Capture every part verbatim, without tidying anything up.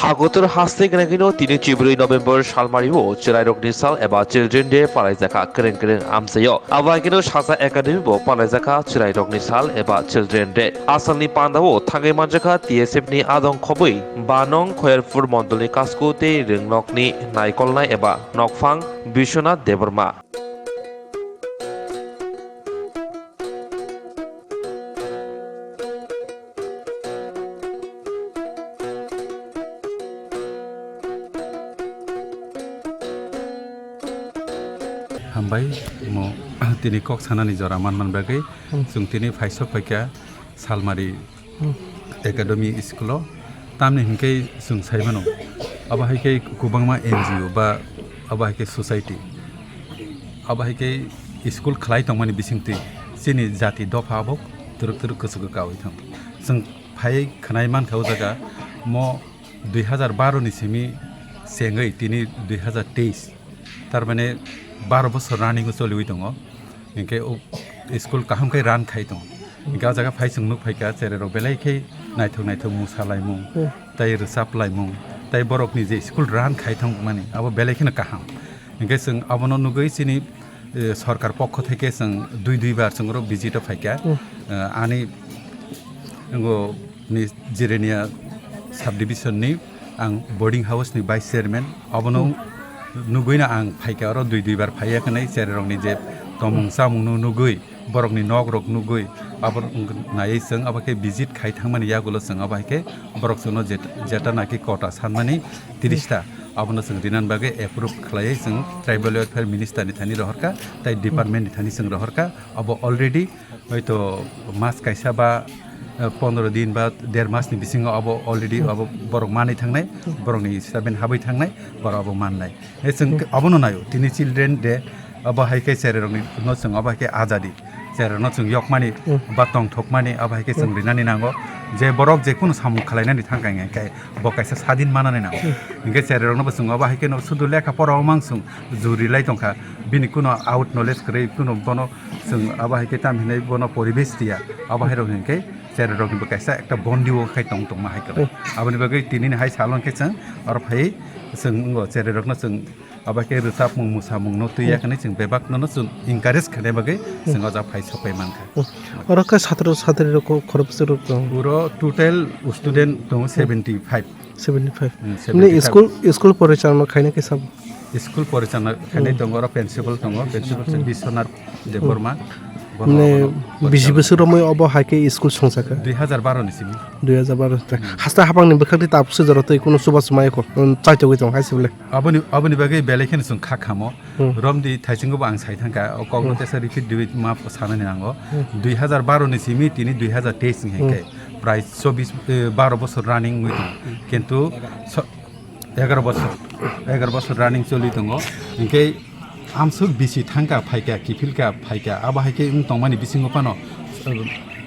Agotor haste gwnangwino tini chibrwi November salmario chwrairokni sal eba Children Day palaijakha kwrwng kwrwng amchaio. Abo haikeno Saja Academy bo palaijakha chwrairokni sal eba Children Day. Asalni pandao thangwi manjakha T S F ni adong khobwi Banong Khoyerpur mondolni Kasko tei Rwngnokni naikolnai eba nokphang Biswanath Debbarma. Hambai, mo tini kok sanani jora manman bagwi. Hmm. Chwng tini phaisok phaikha Salmari Hmm. Academy school-o. Tamni hinkhe chwng sai mano, abo hai khe kwbangma N G O ba abo hai khe society, abo hai khe school khlai tongmani bisingtwi chini jati dopha abo twrwk twrwk kwchwk kaui thang. Chwng phai khwnai mankha o jaga mo dui hazar baro ni simi chengwi tini dui hazar teis, tar mane baro bosor running o choliwi tongo. Hinkhe o school kaham khe run khai tongo. Hinkhe o jaga phai chwng nuk phaikha, cherai rok belai khe naithok naithok musa laimung, Hmm. tei rwchap laimung, tei borok ni je school run khai thangmani abo belai kheno kaham. Hinkhe chwng abono nugwi chini, eh, sorkar pokho theke chwng dui dui bar chwng oro visit o phaikha. Hmm. Eh, ani ngo ni Jirania subdivision ni ang boarding house ni vice chairman, abono Hmm. nugwino ang phaikha oro dui dui bar phaiya khnai, cherai rokni je tomung chamung no nugwi, borokni nok rok nugwi, abo naiwi chwng abo khe visit khai thangmani yagulo chwng abo hai khe borok chwngno jet-, jeta naki kota sanmani tiris ta, abono chwng rinani bagwi approve khlaiwi chwng tribal welfare minister ni thani rohorkha, tei department ni thani chwng rohorkha, abo already hoito mas kaisa ba, eh, pondro din ba der mas ni bisingo abo already abo borok manwi thangnai, borokni statement habwi thangnai, borok abo mannai. E chwng abono naio, tini Children Day, abo hai khe cherai rokni no chwng abo hai khe ajadi, cherai rokno chwng yokmani Hmm. ba tongthokmani abo hai khe chwng Hmm. rinani nango, je borok je kunu samung khwlainani thangkha hinkhe bo kaisa sadin manani nango. Hmm. Hinkhe cherai rokno bo chwng abo hai khe no sudu lekha pora o mang chwng juri lai tongkha, bini kunu out knowledge kwrwi kunu bono chwng abo hai khe tam hinai bono poribesh riya, abo hai rok hinkhe cherai rokni bo kaisa ekta bondi o khai tong tongma hai kwrwi. Hmm. Aboni bagwi tini ni hai salon khe chwng oro phai chwng ngo cherai rokno chwng abo khe rwchapmung musamung no twi Hmm. yakani chwng bebak no no chwng encourage khaina bagwi Hmm. chwng o jaga phai sopai mankha. Hmm. Oro khe satro satri rok khoroksa rok tong? Uro total student tongo seventy five. Seventy five. Hmm, Mane seventy five. School, school porichalona khaina khe sabo? School porichalona khainai Hmm. tongo, oro principal tongo, principal se Hmm. Biswanath Debbarma. Hmm. Bono Mane abono bisi porichalona. Bosor romwi obo hai khe school songchakha? Dui hazar baro ni simi. Dui hazar baro ta. Hmm. Hasta hapang ni bwkhak tei tabuk se jora tei kunu chubachu mai kho, hmm, chaitogwi tong hai se bole. Aboni, aboni bagwi belai kheno chwng kha khamo. Hmm. Romdi thaisingo bo ang sai thangkha, o kokno Hmm. tesa repeat diwi ma sanani nango. Hmm. Dui hazar baro ni simi tini dui hazar teis ni Hmm. hinkhe prai chobis, eh, baro bosor running wngwi tongo. Kintu so-, egaroh bosor, egaroh bosor running choli tongo. Hinkhe amswk bisi thangkha, phaikha, kiphilkha, phaikha, abo hai khe wng tongmani bisingo phano, eh,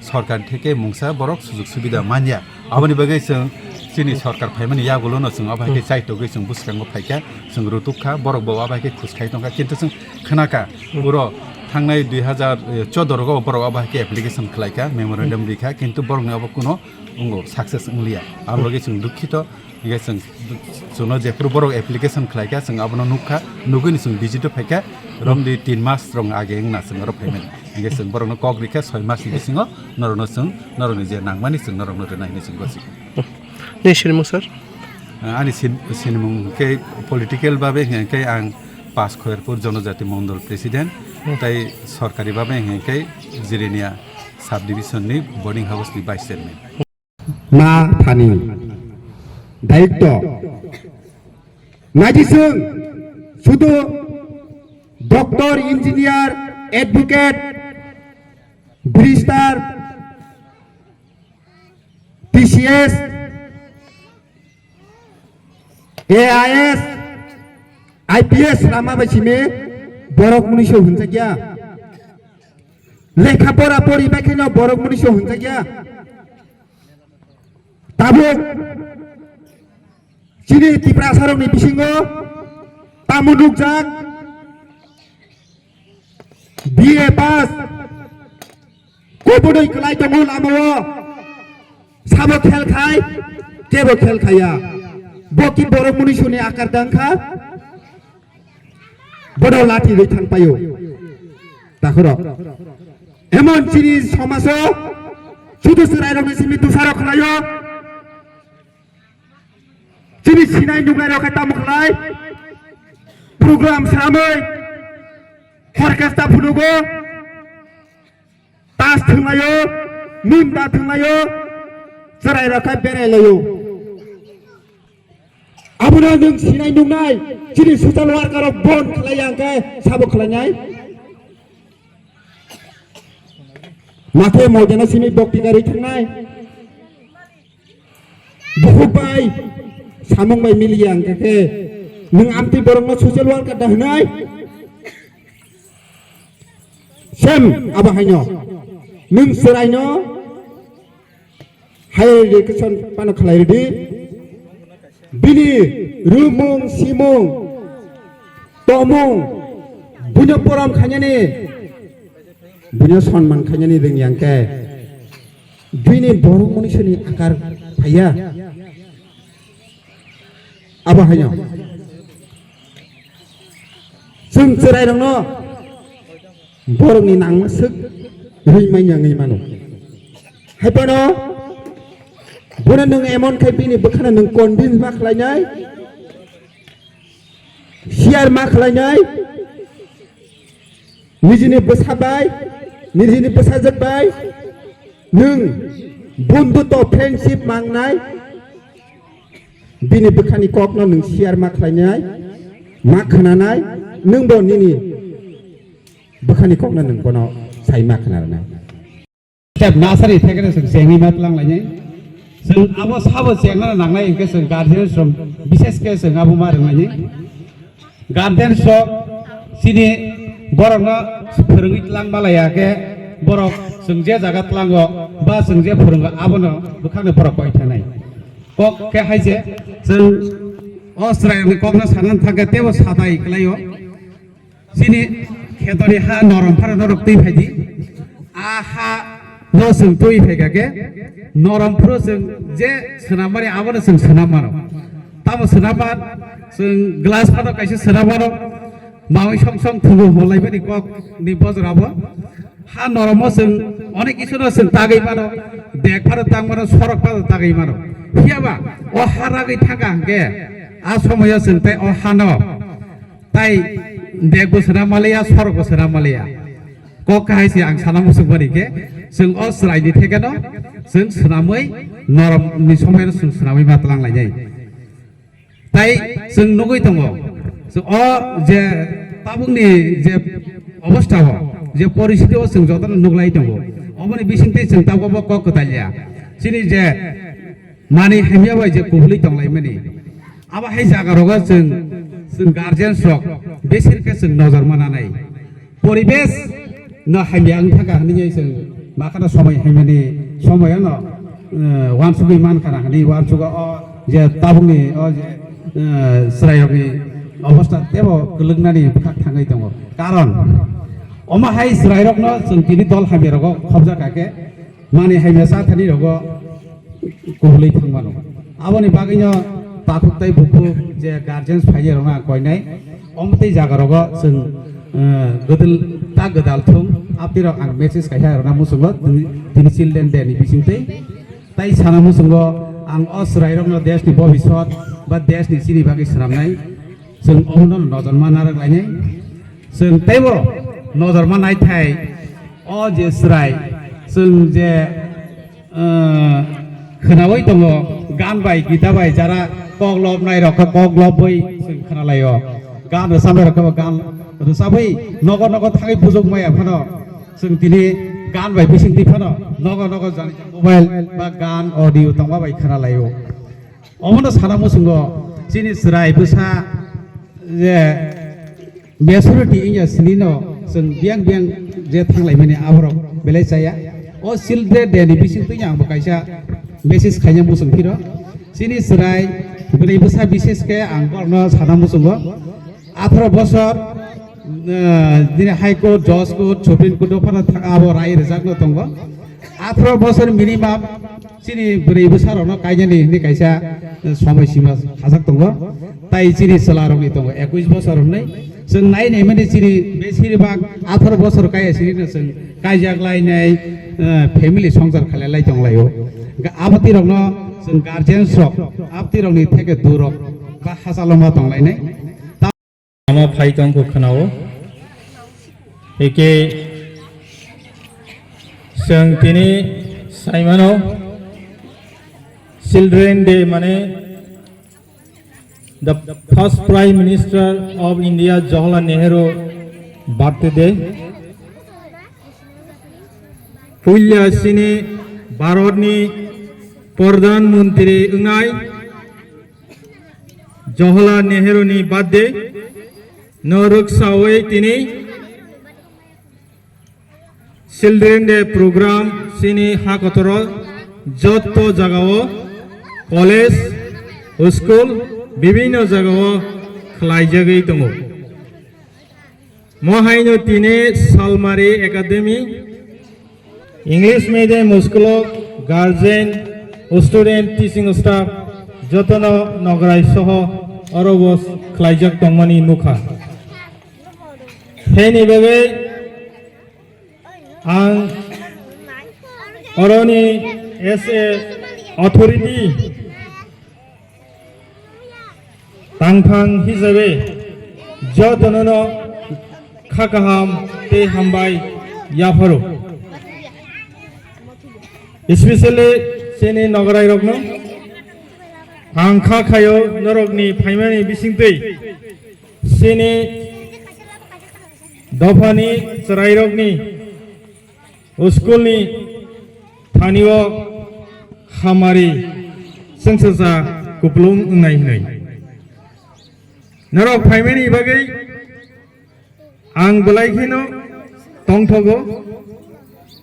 sorkar theke mungsa borok sujug subida manya. Aboni bagwi chwng chini sorkar phaimani yagulono chwng abo hai khe Hmm. chaitogwi chwng bwskango phaikha, chwng rutuk kha, borok bo abo hai khe khus khai tongkha. Kintu chwng khna kha, Hmm. uro thangnai dui hazar choudo rogo borok abo hai khe application khlai kha, memorandum Hmm. ri kha, kintu borokni abo kuno wngbo success wng liya. Abo Hmm. bagwi chwng dukhito, hinkhe chwng, chwngno jephuru borok application khlai kha, chwng abono nuk kha, nugwini chwng visit o phai kha, Hmm. romdi tin mas rok age wngna chwng oro phaimani. Hinkhe chwng borokno kok ri kha, soi mas ni bisingo norokno chwng, norokni je nangmani chwng norokno rwnai hinwi chwng gosiko. Nini sinimung sir? Ani sin-, sinimung khe political babe hinkhe ang Pas Khoyerpur Jonojati Mondol President, Hmm. tei sorkari babe hinkhe Jirania Subdivision ni Boarding House ni Vice Chairman. Ma thani daityo naijiswng sudu doctor, engineer, advocate, barrister, T C S, A I S, I P S lama bai simi borok mwnwi se hwnjakya. Lekha pora pori bai kheno borok mwnwi se hwnjakya. Tabuk chini Tiprasarokni bisingo tamo nukjak, B A pass, kubunwi kwlai tongo lamao, sabo khel khai, kebo khel khaiya. Bo ki borok munisuni akar dangkha, bono lathi rwi thangpaio. Takhoro. Emon chini somaso, sudu chwrairokni simi dusarok khlaio. Chini sinai nuknairok khe tamo khlai, program sramwi, orchestra phunugo, tas thwnglaio, munda thwnglaio, chwrairok khe berailaio. Abono nwng sinai nuknai, chini social worker rok bon khlai ya hwnkhe sabo khlainai. Mathe moidano simi bokti gari thangnai. Bukhuk bai, samung bai miliya hwnkhe khe, nwng amtwi borokno social worker da hwnai? Sem abo haino, nwng chwraino higher education pano khlai rwdi, bini rumung, simung, tomung, buino porom khainani, buino sonman khainani rwngya hwnkhe, bini borok munisuni akar phaiya. Abo haino. Chwng chwrairokno borokni nangma swk rwi manya wngwi mano. Hai phano bono nwng emon khai bini bwkhano nwng convince ma khlainai, share ma khlainai, nijini bwsa bai, nijini bwsajwk bai nwng bondhutto, friendship mangnai, bini bwkhani kokno nwng share ma khlainai, ma khwnanai, nwngbo nini bwkhani kokno nwng bono sai ma khwnarwnai. Step nasari thekre chwng chengwi ma tlang lainai. Chwng abo sabo chengna nangnai hwnkhe chwng guardians rok bishesh khe chwng abo ma rwnglainai. Guardians rok chini borokno phwrwngwi tlang malaya khe borok chwng je jaga tlango ba chwng je phwrwngo abono bwkhakni borok koi thanai. Kok khe hai je chwng o chwrairokni kokno sanani thangkhe teibo sadai kwlaio. Chini khetoni ha norom phano norok twi phaidi. A ha no chwng twi phaikha khe norom phuru chwng je swnam mani abono chwng swnam mano. Tamo swnam man chwng glass phano kaisa swnam mano. Mawi song song thugo holaimani kok ni bojra bo. Ha noromo chwng onek kisuno chwng tagwi mano. Dek phano tang mano, sorok phano tagwi mano. Phiyaba o ha ragwi thangkha hwnkhe a somoyo chwng tei o hano tai dek bo swnam maliya, sorok bo swnam maliya. Kok kahai se ang sana muchung mani khe, chwng o chwraini thekeno chwng swnamwi noromni somoino chwng swnamwi ma tlang lainai. Tai chwng nugwi tongo, o je tabukni je obostha o, je poristhiti o chwng jotono nuglai tongo. Oboni bisingtwi chwng tabukbo kok kwtalya. Chini je manwi hamya bai je kubulwi tonglaimani. Abo hai jaga rogo chwng, chwng guardians rok besir khe chwng nojor mananai. Poribesh no hamya wng thangkha hwnwi chwng makhano somoi haimani somoyano, eh, uansugwi mankha na hwnwi uansugo o je tabukni o je, eh, chwrairokni obostha teibo kwlwknani bwkhak thangwi tongo. Karon omo hai chwrairokno chwng tini dol hamya rogo khobjakha khe mani hamya cha thani rogo kubulwi thangmano. Aboni bagwino takhuk tai bukhuk je guardians phainai rokno ang koinai. Omo tei jaga rogo chwng, eh, gwdal ta gwdal thung abtwi rok ang message kaisa rwna muchungo tini, tini children day ni bisingtwi. Tai sana muchungo ang o chwrai rokno desh ni bobiswt ba desh ni chini bagwi swnamnai. Chwng omono nojor ma narwk lainai. Chwng teibo nojor ma naithai o je chwrai chwng je, eh, khwnawi tongo, gan bai, gita bai, jara kok lobnai rok khe kok lobwi chwng khwnalaio. Gan rwchabnai rok khe bo gan rwchabwi nogo nogo thangwi bujok maya phano chwng tini gan bai bisingtwi phano nogo nogo jani mobile ba gan audio tongma bai khwnalaio. Omono sana muchungo chini chwrai bwsa je majority wngya sinino chwng biyang biyang je thanglaimani aborok belai chaya. O children day ni bisingtwi ang bo kaisa message khaina muchung phiro. Chini chwrai bwrwi bwsa bises khe ang borokno sana muchungo. Atharo bosor, eh, nini High Court, Judge Court, Supreme Court o phano tha-, abo rai rwjakno tongo. Atharo bosor minimum chini bwrwi bwsarokno kainani hinwi kaisa somoi sima khajak tongo. Tai chini chwlarokni tongo ekush bosor hwnwi. Chwng nai nai mani chini besiribak atharo bosor kaya sinino chwng kaijak lainai, eh, family songsar khalai lai tong laio. Hwnkhe abwtwi rokno chwng guardians rok abwtwi rokni theke durok ba hachalo ma tong lainai. Ama phai tong kho khwnao. Eke chwng tini saimano Children Day mane the first Prime Minister of India Jawaharlal Nehru birthday day. Puila sini Bharatni Pradhan Mantri wngnai Jawaharlal Nehru ni birthday no rwksawi tini Children Day program chini ha kotoro jotto jagao college, school, bibinno jagao khlaijagwi tongo. Mo haino tini Salmari Academy, English medium school o guardian, student, teaching staff jotono nograi soho oro bo khlaijak tongmani nukha. Heni bagwi ang oroni as a authority tangphang hisabe jotonono kha kaham tei hambai yapharo. Especially chini nograi rokno ang kha khayo norokni phaimani bisingtwi chini dophani chwrairokni school ni thani o hamari chwngsacha kupulung wngnai hwnwi. Norok phaimani bagwi ang belai kheno tongthogo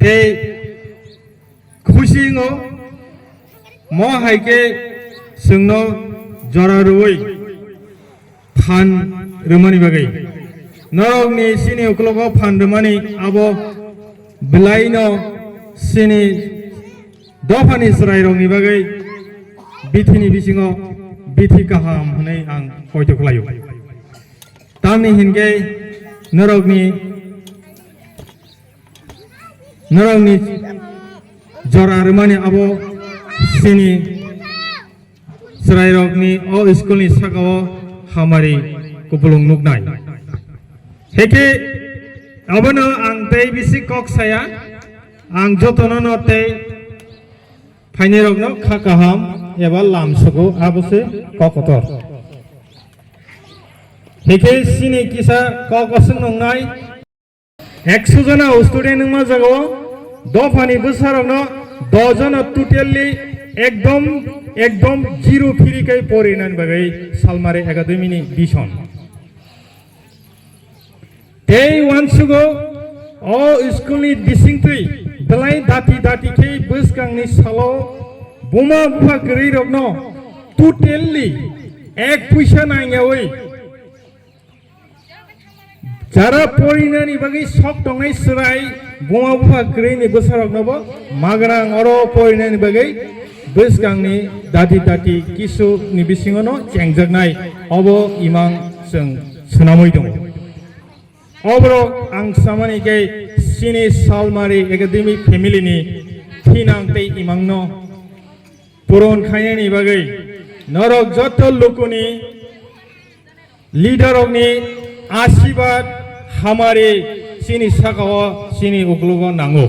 tei khusi wngo, mo hai khe chwngno jora rwui phan rwmani bagwi. Norokni chini uklogo phan rwmani abo belaino chini dophani chwrairokni bagwi bithini bisingo bithi kaham hwnwi ang poito khlaio. Tamni hinkhe norokni Norokni jora rwmani abo chini chwrairokni o school ni saka o hamari kupulung nuknai. Heke abono ang tei bisi kok saya, ang jotono no tei phainirokno kha kaham eba lam sugo abo se kok kotor. Heke chini kisa kok oswk nungnai. Ekso jona student wngma jagao dophani bwsarokno doh jona totally ekdom, ekdom zero free kai porinani bagwi Salmari Academy ni vision. Tei uansugo o school ni bisingtwi belai dati dati khe bwskangni salo buma bupha kwrwirokno totally ek puisa nangyawi jara porinani bagwi sok tongnai chwrai buma bupha kwrwini bwsaroknobo magrang oro porinani bagwi bwskangni dati dati kisu ni bisingono chengjaknai obo imang chwng swnamwi tongo. Oborok ang samani khe chini Salmari Academy family ni thinang tei imangno puron khainani bagwi norok joto lukuni leader rokni asibad hamari chini sakao chini uklogo nango.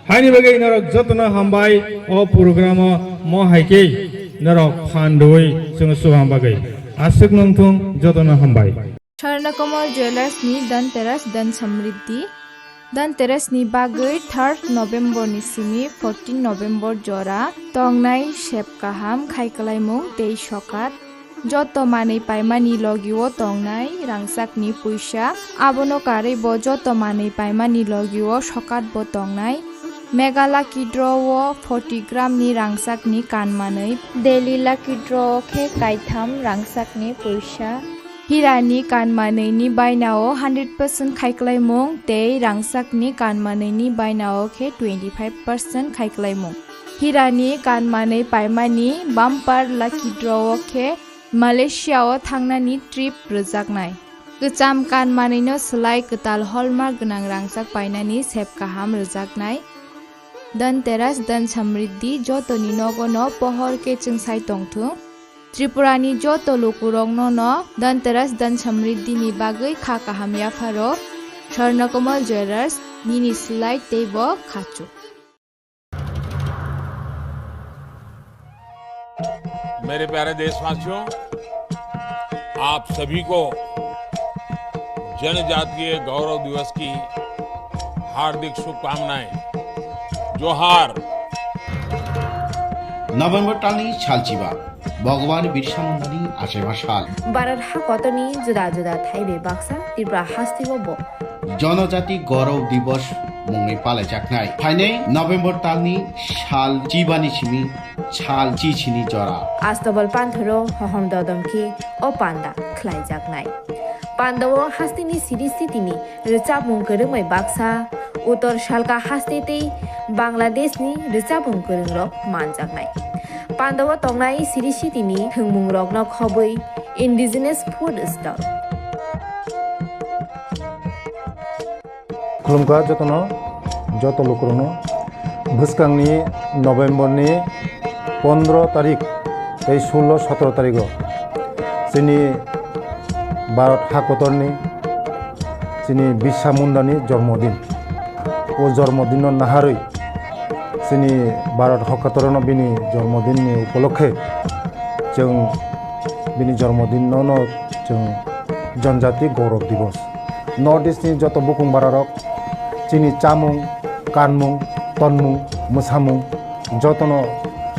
Haini bagwi norok jotono hambai o program o mo hai khe norok phan rwui chwng chuham bagwi aswk nungthung jotono hambai. Swarnakomal Jewellers ni Dhanteras Dhan Samriddhi. Dhanteras ni bagwi third November ni simi fourteen November jora tongnai sep kaham khai kwlaimung tei sokat. Joto manwi paimani logio tongnai rangchakni puisa, abono karwi bo joto manwi paimani logio sokat bo tongnai. Mega Lucky Draw o forty gram ni rangchakni kan manwi, Daily Lucky Draw o khe kaitham rangchakni puisa. Hirani kan manwini bainao hundred percent khaiklaimung tei rangchakni kan manwini bainao khe twenty five percent khaiklaimung. Hirani kan manwi paimani bumper lucky draw o khe Malaysia o thangnani trip rwjaknai. Kwcham kan manwino swlai kwtal hallmark gwnang rangchak painani sep kaham rwjaknai. Dhanteras, Dhan Samriddhi jotoni nogono pohor khe chwngsai tongthung. Tripurani joto lukurokno no Dhanteras, Dhan Samriddhi ni bagwi kha kaham yapharo. Swarnakomal Jewellers, nini swlai teibo khachuk. मेरे प्यारे देशवासियों, आप सभी को जनजातीय गौरव दिवस की हार्दिक शुभकामनाएं। जोहार। November talni salchiba, Bhagwan Birsa Mundani achaiba sal. Bharat hakotorni juda juda thaibai baksa Tripura hasteo bo Jonojati Gaurav Divas mungwi palaijaknai. Phainai November talni sal chibani simi sal chichini jora. Astobal panthoro hohom dodom khe o panda khlaijaknai. Pandao hasteni siri sitini rwchapmung kwrwngbai baksa Uttor Salka haste tei Bangladeshni rwchapmung kwrwngrok manjaknai. Pandao tongnai siri sitini thwngmungrokno khobwi indigenous food stall. Khulumkha jotono, joto lukurokno. Bwskangni November ni pondro tarik tei sullo sotro tarigo chini Bharat hakotorni chini Birsa Mundani jormodin. O jormodinno naharwi chini Bharat hakotorno bini jormodinni upolokhe chwng bini jormodinno no chwng Janjati Gaurav Divas. North East ni joto bukung bararok chini chamung, kanmung, tonmung, mwsamung jotono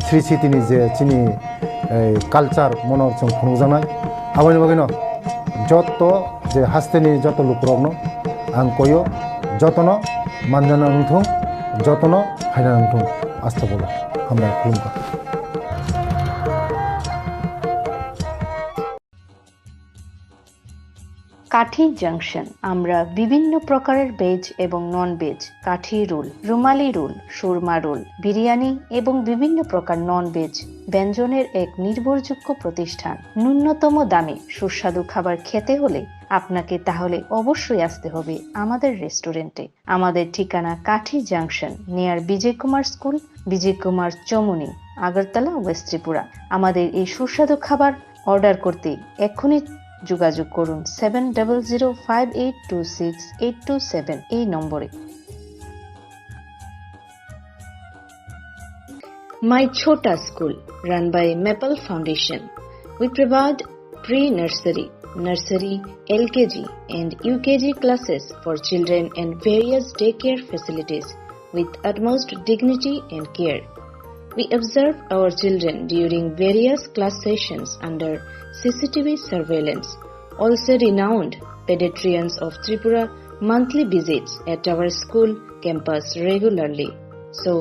Sri Sitini je chini, eh, culture mono chwng phunukjaknai. Aboni bagwino joto je hasteni joto lukurokno ang koyo jotono manjana wngthung, jotono phaina wngthung. Astagfirullah. Hambai khulumkha. কাঠি জাংশন। আমরা বিভিন্ন প্রকারের ভেজ এবং non veg, কাঠি রোল, রুমালি রোল, সুরমা রোল, বিরিয়ানি এবং বিভিন্ন প্রকার non veg ব্যঞ্জনের এক নির্ভরযোগ্য প্রতিষ্ঠান। ন্যূনতম দামে সুস্বাদু খাবার খেতে হলে আপনাকে তাহলে অবশ্যই আসতে হবে আমাদের রেস্টুরেন্টে। আমাদের ঠিকানা কাঠি জাংশন, নিয়ার বিজয় কুমার স্কুল, বিজয় কুমার চমুনি, আগরতলা, ওয়েস্ট ত্রিপুরা। আমাদের এই সুস্বাদু খাবার অর্ডার করতে এক্ষুনি যোগাযোগ করুন seven double zero five eight two six eight two seven এই নম্বরে। My Chhota School, run by Maple Foundation. We provide pre-nursery, nursery, L K G and U K G classes for children and various daycare facilities with utmost dignity and care. We observe our children during various class sessions under C C T V surveillance. Also, renowned pediatricians of Tripura monthly visits at our school campus regularly. So,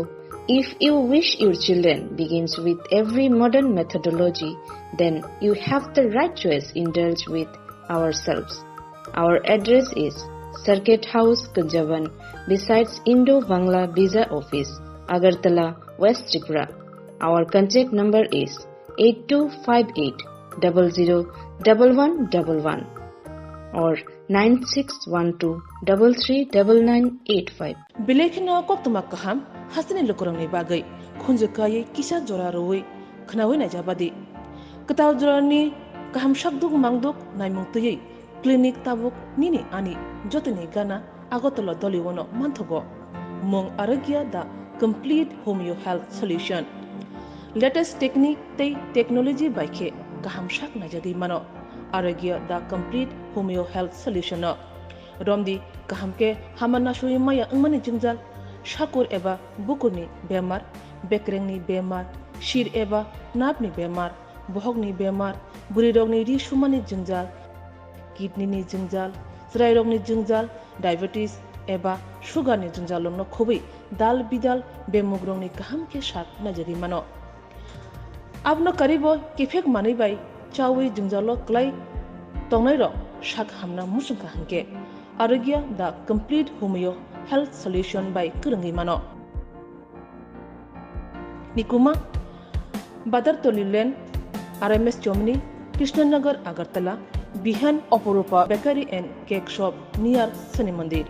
if you wish your children begins with every modern methodology, then you have the right choice. Indulge with ourselves. Our address is Circuit House, Kunjaban, besides Indo-Bangla Visa Office, Agartala, West Tripura. Our contact number is eight two five eight double zero double one double one or nine six one two double three double nine eight five. Belai kheno koktwma kaham hasteni lukurokni bagwi khunju kaiwi kisa jora rwui khwnaui naijabadi. Kwtal jorani kaham sakduk mangduk naimung twiwi clinic tabuk nini ani jotoni gana Agartala Dolio no manthogo. Mung Arogya, the complete homeo health solution. Latest technique tei technology bai khe kaham sak naijagwi mano. Arogya, the complete homeo health solution no. Romdi kaham khe hama nasugwi maya wngmani jwngjal, sakur eba bukurni bemar, bekrengni bemar, sir eba nerve ni bemar, bohokni bemar, bwrwirokni ri sumani jwngjal, kidney ni jwngjal, chwrairokni jwngjal, diabetes eba sugar ni jwngjal rokno khobwi dal bidal bemugrokni kaham khe sak naijagwi mano. Abono karibo kiphek manwi bai chawi jwngjalo kwlai tongnairok sak hamna muchungkha hwnkhe Arogya the complete homeo health solution bai kwrwngwi mano. Nikuma, Badartoli Lane, R M S Chomni, Krishnanagar, Agartala, Bihan Oporupa Bakery and Cake Shop near Shani Mandir.